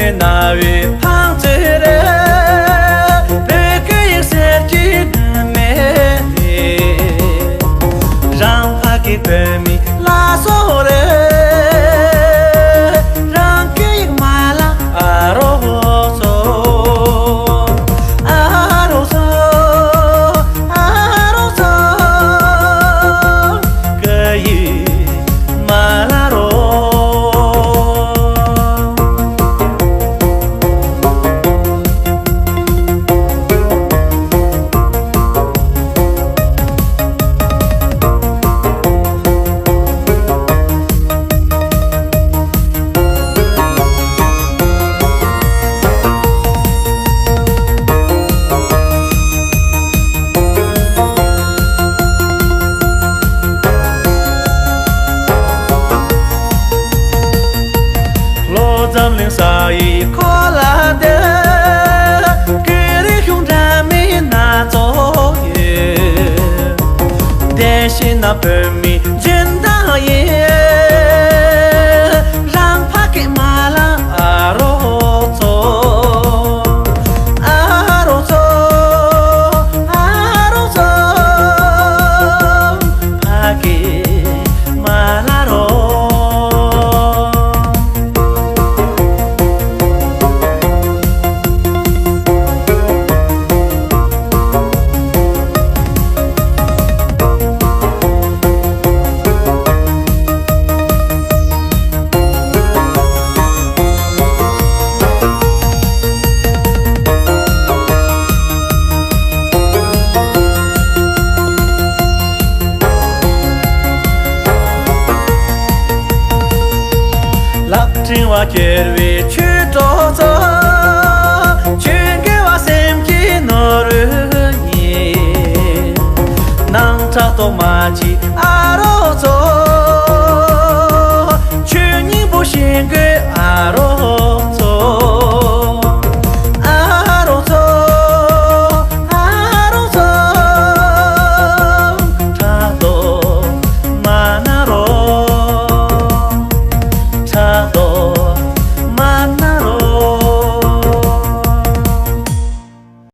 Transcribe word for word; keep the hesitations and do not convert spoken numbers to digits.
རྣ་བའི་ཕང་ཚོད་རེ། བོད་སྐད་ཡིག་ཟེར་གྱི་ནི་མེད་རེད། རང་ཕ་གི་བོད་མི་ལ་སོགས་རེད། རང་སྐད་ཡིག་མ་ལ་ཨ་རོགས་ཚོ། ཨ་རོགས་ཚོ། ཨ་རོགས་ཚོ། སྐད་ཡིག་མ་ལ་རོགས། ལྷོ་འཛམ་གླིང་ས་ཡི་གོ་ལ་འདི། སྐད་རིགས་གཞུང་འདྲ་མིན་སྣ་ཚོགས་ཡོད། དེ་བཞིན་ན་བོད་མི་འཇོན་ཐང་ཡིན། རང་ཕ་སྐད་མ་ལ་ཨ་རོགས་ཚོ། ཨ་རོགས་ཚོ། ཨ་རོགས་ཚོ། ཕ་གི་མ་ལ་རོགས། ལག་ཕྲེང་བ་གྱེར་བའི་ཆོས་གྲོགས་ཚོ། ཆོས་དགེ་བ་སེམས་ཀྱི་ནོར་བུ་ཡིན། སྣང་གྲགས་རྟོག་མ་མཆིས་ཨ།